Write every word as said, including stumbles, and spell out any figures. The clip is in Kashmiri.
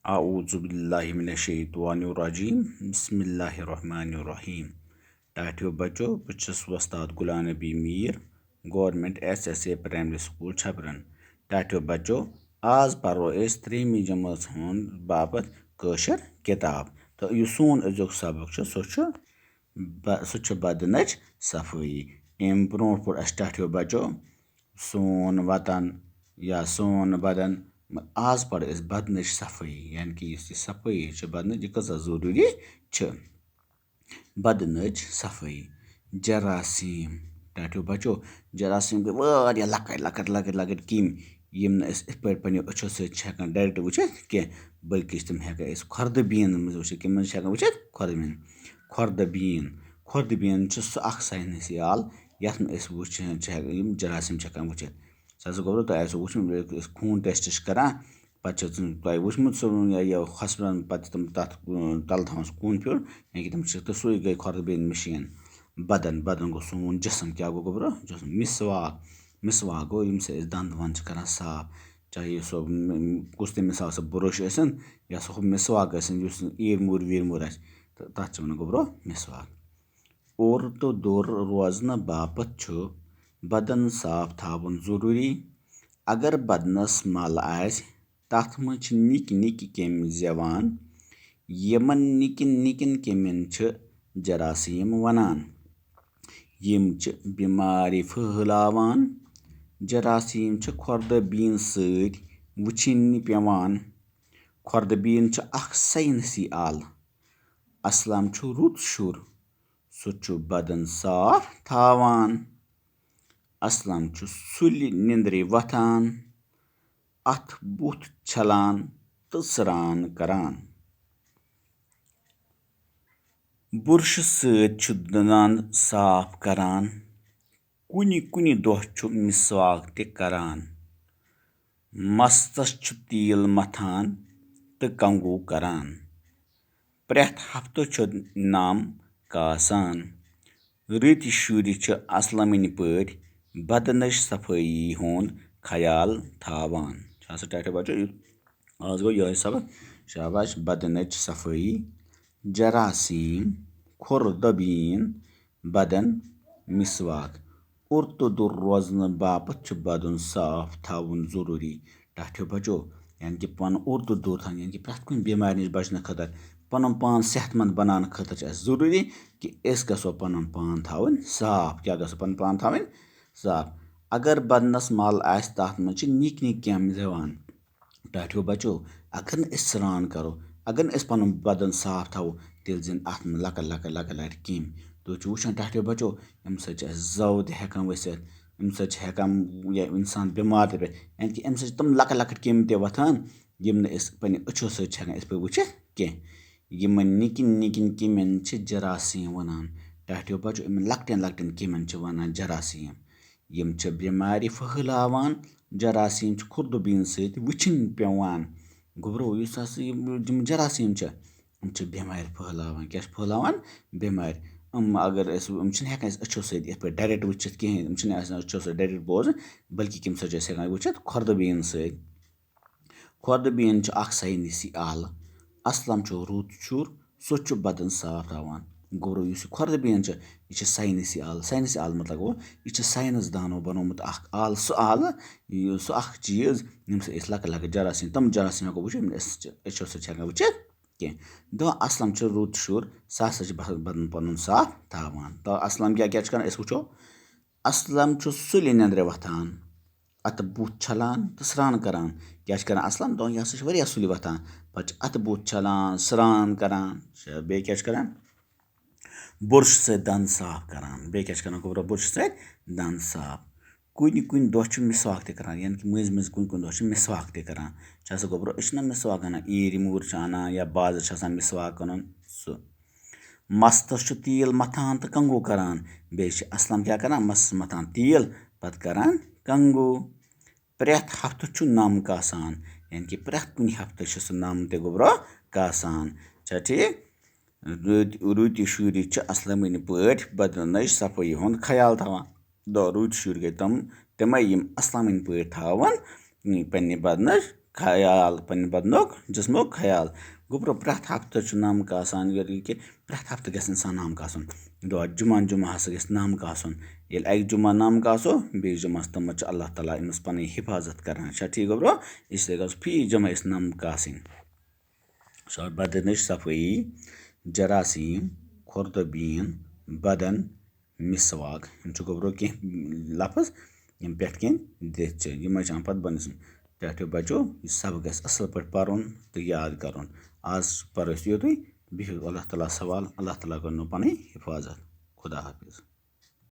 اعوذ باللہ من الشیطان الرجیم۔ بسم اللہ الرحمن الرحیم۔ ٹاٹھیو بچو، بہٕ چھُس وۄستاد Ghulam Nabi Mir, government S S A primary school چھبرن۔ ٹاٹھیو بچو، آز پرو أسۍ ترٛیٚیِمہِ جمٲژ ہُنٛد باپتھ کٲشِر کِتاب۔ تہٕ یُس سون أزیُک سبق چھُ، سُہ چھُ ب-، سُہ چھُ بدنٕچ صفٲیی۔ اَمہِ برونٛٹھ پوٚر اَسہِ ٹاٹھیو بچو سون وطن یا سون بدن۔ آز پرو أسۍ بدنٕچ صفٲیی، یعنی کہِ یُس یہِ صفٲیی چھِ بدنٕچ، یہِ کۭژاہ ضروٗری چھِ۔ بدنٕچ صفٲیی۔ جراثیم۔ ٹاٹھیو بچو، جراثیم گٔے واریاہ لۄکٕٹۍ، لۄکٕٹۍ، لۄکٕٹۍ، لۄکٕٹۍ کیٚمۍ، یِم نہٕ أسۍ یِتھ پٲٹھۍ پننیو أچھو سۭتۍ چھِ ہٮ۪کان direct وٕچھِتھ کینٛہہ، بلکہِ چھِ تِم ہٮ۪کان أسۍ کھۄردٕ بیٖن منٛز وٕچھِتھ۔ کَمہِ منٛز چھِ ہٮ۪کان وٕچھِتھ؟ کھۄردٕ بیٖن۔ کھۄردٕ بیٖن۔ کھۄردٕ بیٖن چھِ سُہ اکھ ساینسی آل، یَتھ منٛز أسۍ وٕچھان چھِ ہٮ۪کان، یِم جراثیم چھِ ہٮ۪کان وٕچھِتھ۔ سُہ ہسا گوٚبرو تۄہہِ آسیو وٕچھمُت، ییٚلہِ أسۍ خوٗن test چھِ کران، پتہٕ چھِ ژٕ-، تۄہہِ وٕچھمُت سُہ یا، یا hospital پتہٕ چھِ تِم تَتھ، اۭں، تَلہٕ تھاوان سُہ خوٗن پھیُر، یعنی کہِ تِم چھِ، تہٕ سُے گٔے کھۄردٕ بیٖن مِشیٖن۔ بدن، بدن گوٚو سون جسم، کیٛاہ گوٚو گوٚبرو؟ جسم۔ مسواک، مسواک گوٚو ییٚمہِ سۭتۍ أسۍ دنٛد ونٛد چھِ کران صاف، چاہے سُہ م-، کُس تہِ مثال سُہ بُرُش ٲسِن یا سُہ ہُہ مسواک ٲسِن، یُس ایٖر موٗر ویٖر موٗر آسہِ، تہٕ تَتھ چھِ وَنان گوٚبرو مسواک۔ اوٚر تہٕ دوٚر روزنہٕ باپتھ چھُ بدن صاف تھاوُن ضروٗری۔ اگر بدنس مل آسہِ، تَتھ منٛز چھِ نِکۍ نِکۍ کیٚمۍ زٮ۪وان۔ یِمن نِکٮ۪ن نِکٮ۪ن کیٚمٮ۪ن چھِ جراثیم وَنان۔ یِم چھِ بٮ۪مارِ پھٔہلاوان۔ جراثیم چھِ کھۄردٕ بیٖن سۭتۍ وٕچھِنۍ پٮ۪وان۔ کھۄردٕ بیٖن چھِ اکھ ساینسی آلہٕ۔ اسلم چھُ رُت شُر۔ سُہ چھُ بدن صاف تھاوان۔ اسلم چھُ سُلہِ نِندرِ وۄتھان، اَتھٕ بُتھ چھلان تہٕ سرٛان کران۔ بُرشہٕ سۭتۍ چھُ دَنٛد صاف کران۔ کُنہِ کُنہِ دۄہ چھُ مسواک تہِ کران۔ مستس چھُ تیٖل متھان تہٕ کنگو کران۔ پرٛٮ۪تھ ہفتہٕ چھُ نَم کاسان۔ رٕتۍ شُرۍ چھِ اسلمٕنۍ پٲٹھۍ بدنٕچ صفٲیی ہُنٛد خیال تھاوان۔ چھا سا ٹاٹھیو بچو؟ یُتھ آز گوٚو یِہوٚے سبق۔ شاباش۔ بدنٕچ صفٲیی، جراثیم، کھۄردٕ بیٖن، بدن، مسواک۔ اوٚر تہٕ دوٚر روزنہٕ باپتھ چھُ بدن صاف تھاوُن ضروٗری۔ ٹاٹھیو بچو، یعنی کہِ پنُن اوٚر تہٕ دوٚر تھاوُن، یعنی کہِ پرٛٮ۪تھ کُنہِ بٮ۪مارِ نِش بچنہٕ خٲطرٕ، پنُن پان صحت مند بناونہٕ خٲطرٕ چھُ اَسہِ ضروٗری کہِ أسۍ گژھو پنُن پان تھاوُن صاف۔ کیٛاہ گژھو پنُن پان تھاوُن؟ صاف۔ اگر بدنس مل آسہِ، تتھ منٛز چھِ نِکۍ نِکۍ کیٚمۍ زٮ۪وان۔ ٹاٹھیو بچو، اگر نہٕ أسۍ سرٛان کرو، اگر نہٕ أسۍ پنُن بدن صاف تھاوو، تیٚلہِ زٮ۪ن اتھ منٛز لۄکٕٹۍ لۄکٕٹۍ لۄکٕٹۍ لۄکٕٹۍ کیٚمۍ۔ تُہۍ چھِو وٕچھان ٹاٹھیو بچو، اَمہِ سۭتۍ چھِ اَسہِ زَو تہِ ہٮ۪کان ؤسِتھ، اَمہِ سۭتۍ چھِ ہٮ۪کان یہِ اِنسان بٮ۪مار تہِ پٮ۪تھ، یعنی کہِ اَمہِ سۭتۍ چھِ تِم لۄکٕٹۍ لۄکٕٹۍ کیٚمۍ تہِ وۄتھان، یِم نہٕ أسۍ پنٛنہِ أچھو سۭتۍ چھِ ہٮ۪کان یِتھ پٲٹھۍ وٕچھِتھ کینٛہہ۔ یِمَن نِکٮ۪ن نِکٮ۪ن کیٚمٮ۪ن چھِ جراثیم وَنان۔ ٹاٹھیو بچو، یِمَن لۄکٹٮ۪ن لۄکٹٮ۪ن کیٚمٮ۪ن چھِ وَنان جراثیم۔ یِم چھِ بٮ۪مارِ پھٔہلاوان۔ جراثیم چھِ کھُردٕ بیٖن سۭتۍ وٕچھِنۍ پٮ۪وان۔ گوٚبرو، یُس ہسا یِم، یِم جراثیم چھِ، یِم چھِ بٮ۪مارِ پھٔہلاوان۔ کیٛاہ چھِ پھٔہلاوان؟ بٮ۪مارِ۔ یِم اگر أسۍ، یِم چھِنہٕ ہٮ۪کان أسۍ أچھو سۭتۍ یِتھ پٲٹھۍ direct وٕچھِتھ کِہیٖنۍ، یِم چھِنہٕ آسان أچھو سۭتۍ direct بوزٕنۍ، بلکہِ کَمہِ سۭتۍ چھِ أسۍ ہٮ۪کان وٕچھِتھ؟ کھۄردٕ بیٖن سۭتۍ۔ کھۄردٕ بیٖن چھُ اکھ ساینسی آلہٕ۔ اسلم چھُ رُت شُر، سُہ چھُ بدن صاف تھاوان۔ گوٚبرو، یُس یہِ کھۄردٕ بیٖن چھِ، یہِ چھِ ساینسی آلہٕ۔ ساینسی آلہٕ مطلب گوٚو، یہِ چھِ ساینس دانو بنوومُت اکھ آلہٕ، سُہ آلہٕ، یہِ، سُہ اکھ چیٖز، ییٚمہِ سۭتۍ أسۍ لۄکٕٹۍ لۄکٕٹۍ جراثیم، تِم جراثیم ہٮ۪کو وٕچھِتھ، یِم نہٕ أسۍ چھِ أچھو سۭتۍ چھِ ہٮ۪کان وٕچھِتھ کینٛہہ۔ دَپان، اسلم چھُ رُت شُر، سُہ ہسا چھُ بہ-، بدن پنُن صاف تھاوان۔ تہٕ اسلم کیٛاہ کیٛاہ چھُ کران، أسۍ وٕچھو۔ اسلم چھُ سُلہِ نیٚنٛدرِ وۄتھان، اَتھٕ بُتھ چھَلان تہٕ سرٛان کَران۔ کیٛاہ چھِ کَران اسلم؟ دَپان، یہِ ہسا چھُ واریاہ سُلہِ وۄتھان۔ پَتہٕ چھِ اَتھٕ بُتھ چھَلان، سرٛان کَران۔ شا-، بیٚیہِ کیٛاہ چھِ کَران؟ بُرشہٕ سۭتۍ دَنٛد صاف کَران۔ بیٚیہِ کیٛاہ چھِ کَران گوٚبرا؟ بُرشہٕ سۭتۍ دَنٛد صاف۔ کُنہِ کُنہِ دۄہ چھُ مسواک تہِ کَران، یعنی کہِ مٔنٛزۍ مٔنٛزۍ کُنہِ کُنہِ دۄہ چھُ مسواک تہِ کَران۔ چھا سا گوٚبرا؟ أسۍ چھِنہ مسواک اَنان، عیٖرِ موٗر چھِ اَنان یا بازرٕ چھِ آسان مسواک کٕنُن، سُہ۔ مستس چھُ تیٖل متھان تہٕ کنگو کران۔ بیٚیہِ چھِ اسلم کیٛاہ کران؟ مستس متھان تیٖل، پتہٕ کران کنگو۔ پرٛٮ۪تھ ہفتہٕ چھُ نَم کاسان، یعنی کہِ پرٛٮ۪تھ کُنہِ ہفتہٕ چھُ سُہ نَم تہِ گوٚبرا کاسان۔ چھا ٹھیٖک؟ رٕتۍ، رٕتۍ شُرۍ چھِ اسلمٕنۍ پٲٹھۍ بدنٕچ صفٲیی ہُنٛد خیال تھاوان۔ دَپان، رٕتۍ شُرۍ گٔے تِم، تِمے یِم اسلمٕنۍ پٲٹھۍ تھاوان پننہِ بدنٕچ خیال، پننہِ بدنُک جسمُک خیال۔ گوٚبرو، پرٛٮ۪تھ ہفتہٕ چھُ نمک آسان، یہِ کہِ پرٛٮ۪تھ ہفتہٕ گژھِ انسان نمک آسُن۔ دۄہ جمعہ جمعہ ہسا گژھِ نمک آسُن۔ ییٚلہِ اکہِ جمعہ نمک آسو، بیٚیہِ جمعس تامَتھ چھُ اللہ تعالیٰ أمِس پنٕنۍ حفاظت کران۔ چھا ٹھیٖک گوٚبرو؟ اس لیے گژھِ فی جمعہ أسۍ نمک آسٕنۍ۔ سۄ بدنٕچ صفٲیی، جراثیم، خوردبین، بدن، مسواک۔ یِم چھِ گوٚبرو کینٛہہ لفظ، یِم پٮ۪ٹھ کِنۍ دِتھ چھِ۔ یِمے چھِ یِوان پتہٕ بۄنہٕ سٕنٛدۍ۔ ٹاٹھیو بچو، یہِ سبق گژھِ اصل پٲٹھۍ پرُن تہٕ یاد کرُن۔ آز پرو أسۍ یوتُے۔ بِہِو اللہ تعالیٰ سوال، اللہ تعالیٰ کرنو پنٕنۍ حفاظت۔ خدا حافظ۔